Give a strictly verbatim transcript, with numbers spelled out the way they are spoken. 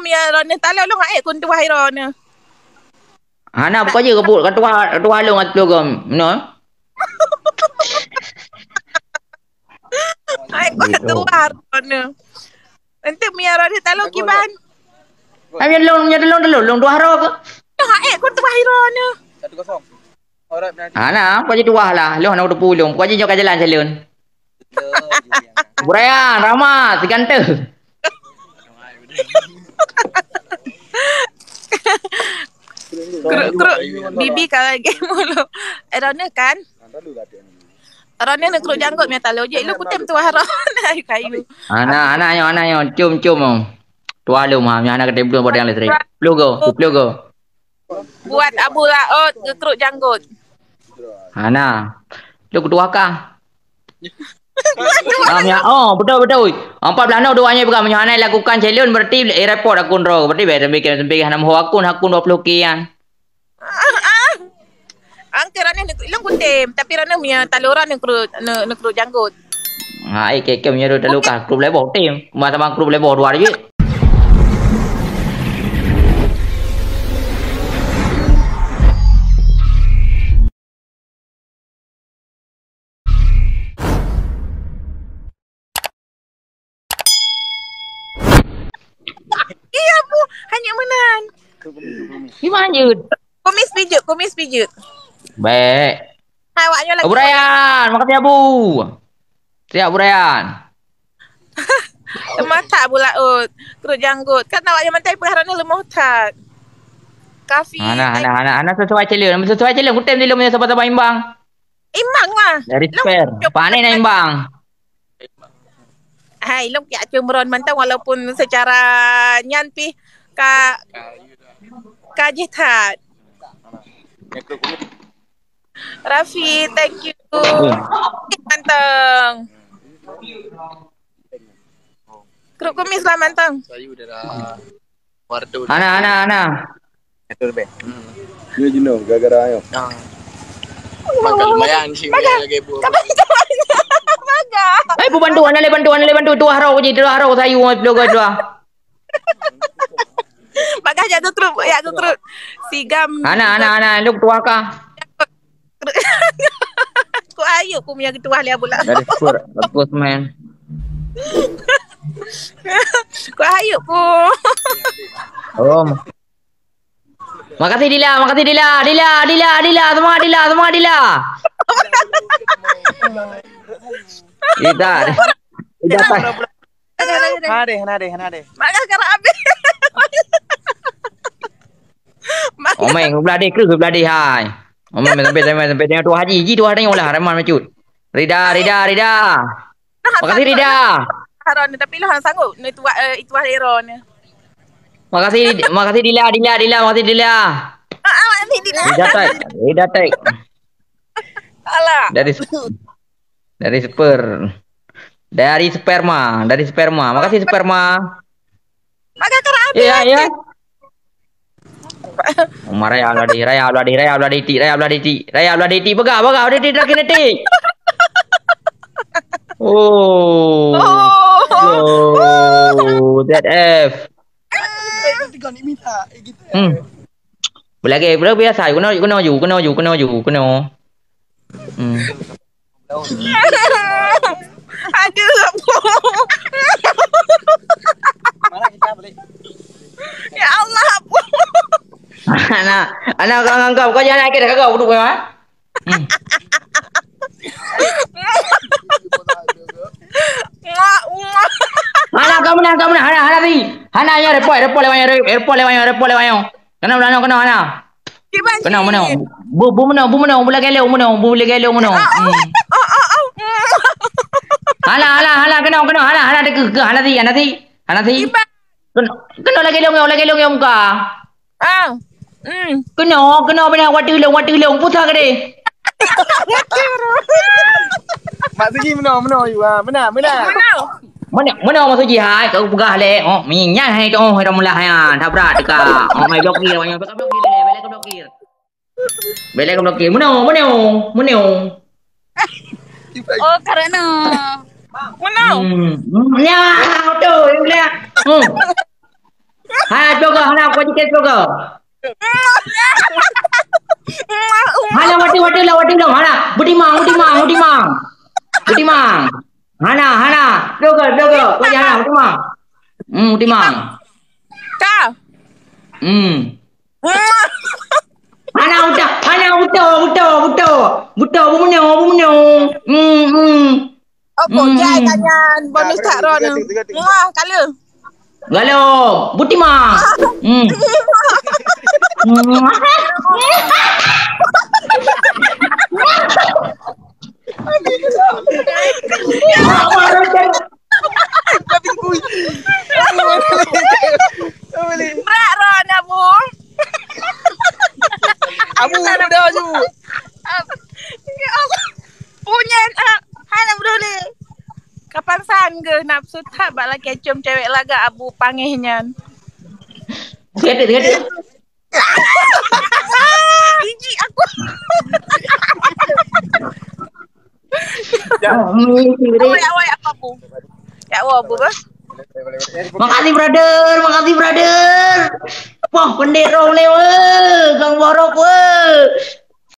Ya, Rona talo lôn hai kun tuah Rona. Hana buka je kebut, ka tuah, ka tuah lôn atu gom. No. Hai kun tuah Rona. Nanti Mia Rona talo kiban. Hai lôn, nya lôn, lôn, lôn tuah ro ke? Hai kun tuah Rona. Satu kosong. Hana, pokok jih tuah lah. Lôn hana teupeu lôn. Pokok jih nyoe ka jalan salon. Brian, Rama, si ganteng. Kruk, kruk, bibi ka lagèe mulu. Eh, Rona kan? Rona ni kruk janggut mia talo je. Lu kutem tuah Rona kayu-kayu. Hana, hana nyoe, hana nyoe. Cum, cum. Tuah lôn, ha, hana kata belum pada yang listrik. Sepuluh go, sepuluh go. Buat Abu Laot geukruk janggut. Hana. Lôn kutuah kah? Ah, ya. Oh, betul, betul. Empat belas noh dua nyoe peugah, meunyoe hana lakukan salon berarti, eh, repot akun droe. Berarti biasa bikin, bikin hana mahu akun, akun dua puluh K kan. Angke Rona neuk-, lôn kutem, tapi Rona punya talo Rona neuk kruk, neuk, neuk kruk janggut. Ha, eh, ke, ke punya talo kah, kruk leboh tem. Masa bang kruk leboh dua hari. Iya, Bu. Hanya meunan. Gimana, Jud? Kumis pijuk, kumis pijuk. Baik. Hai, awak nyoe lagi. Abu Rayyan, makasih, Abu. Siap, Abu Rayyan. Mata Abu Laot. Kruk janggut. Kan awak nyoe mantai peugah Rona leumoh that. Kafi. Hana, hana, hana, hana sesuai challenge. Sesuai challenge. Kutem di lôn sabar-sabar imbang. Imbang lah. Dari spare. Pane na imbang. Hai, lôn piak cemron mantong walaupun secara nyan pih ka, ka jih that. Raffi, thank you. Mantong. Kruk kumis lah mantong. Saya udah dah. Hana, hana, hana. Itu lebih. Hmm. Dia jenuh gara-gara ayo. Ah. Makan lumayan sih, lumayan lagi, Bu. Baga. Eh, bu bantu, hana le bantu, hana le bantu. Tuah rau je, tuah rau sayu, bloga tuah. Bagah jak tutruk, jak tutruk. Sigam. Hana, hana, hana. Luk tuah kah? Kok ayup ku punya ketuah lia pula. Dari super, bagus, man. Kok ayup ku. Om. Makasih, Dila, makasih, Dila. Dila, Dila, Dila, semangat, Dila, semangat, Dila. Dila, Dila, tak. Hana deh, hana deh, hana deh. Mak kah karap habéh. Omai, belah deh, kreueh belah deh, hai. Omai, sampai, sampai, sampai tengok tuah haji, ji tuah tengok lah, Rahman macut. Rida, Rida, Rida. Makasih, Rida. Haron, tapi lah sanggup ni tuah, eh, tuah Aaron. Makasih, makasih, Dila, Dila, Dila, makasih, Dila. Ah, ah, makasih, Dila. Rida tak, Rida tak. Alah. Dari Dari sper-, dari sperma, dari sperma. Makasih, sperma. Makan kerang api. Iya, iya. Uma, raya belah deh, raya belah deh, raya belah deh, tik, raya belah deh, tik, raya belah deh, tik. Peugah, peugah, deh, tik, terakhir, deh, tik. Oh. Oh. Oh, Z F. Hmm. Belagèe, belagèe biasa. Keunoe, keunoe ju, keunoe ju, keunoe ju, keunoe ju, keunoe. Hmm. Aduh, ampun. Ya Allah, ampun. Ana, ana kau nganggap kau jangan lagi dah kau duduk ya. Hmm. Mak, mak. Hana, kau menang, kau menang. Hana, hana ri. Hana, ya, repot, repot lewat, repot lewat, repot lewat. Kena, kena, kena, hana. Kiban kena, cik. Kena. Bu, bu meno, bu meno, bu lagèe lôn meno, bu lagèe lôn meno. Ah, ah, hmm. Ah, ah, ah. Hana, hana, hana, kena, kena, hana, hana, deke, ke, hana si, hana si, hana si. Kiban. Kena, kena lagèe lôn, lagèe lôn muka. Ah. Hmm. Kena, kena, bina, watèe lôn, watèe lôn, pusah ke deh. Mak Suji meno, meno, you, ah, mena, mena. Meno. Mana, mana maksud jihad? Kau peugah lé. Oh, minyak hai tu, oh, hai tu mulah hai. Dah berat dekat. Oh, mai blokir, mai blokir, blokir, blokir, blokir. Belek blokir. Meno, meno, meno. Oh, karena. Meno. Hmm. Hmm, ya, tu, yang dia. Hmm. Ha, Hana, kau jadi kepo ke? Hana, waduh, waduh lah, waduh lah. Hana, beutimang, beutimang, beutimang. Beutimang. Hana, hana. Dogo, dogo. Kau jadi hana, beutimang. Hmm, beutimang. Ka. Hmm. Hana, udah, hana, udah, udah, udah. Udah, bumunyo, bumunyo. Hmm, hmm. Apa? Hmm. Jai tanyan bonus tak ron. Wah, kala. Galo, beutimang. Hmm. Berat ron, Abu. Abu, udah, Abu. Ya Allah. Punya, ah, hana beudôh lé. Kapan sanggoh nafsu that bak lakée com cewek lagak Abu pangéh nyan. Sikit, sikit. Jijik aku. Ya. Oh, hmm, sikit. Awai, awai, apa, Abu? Ya Allah, Abu, bah. Makasih, brother. Makasih, brother. Wah, pendek roh ni, weh. Gang borok, weh.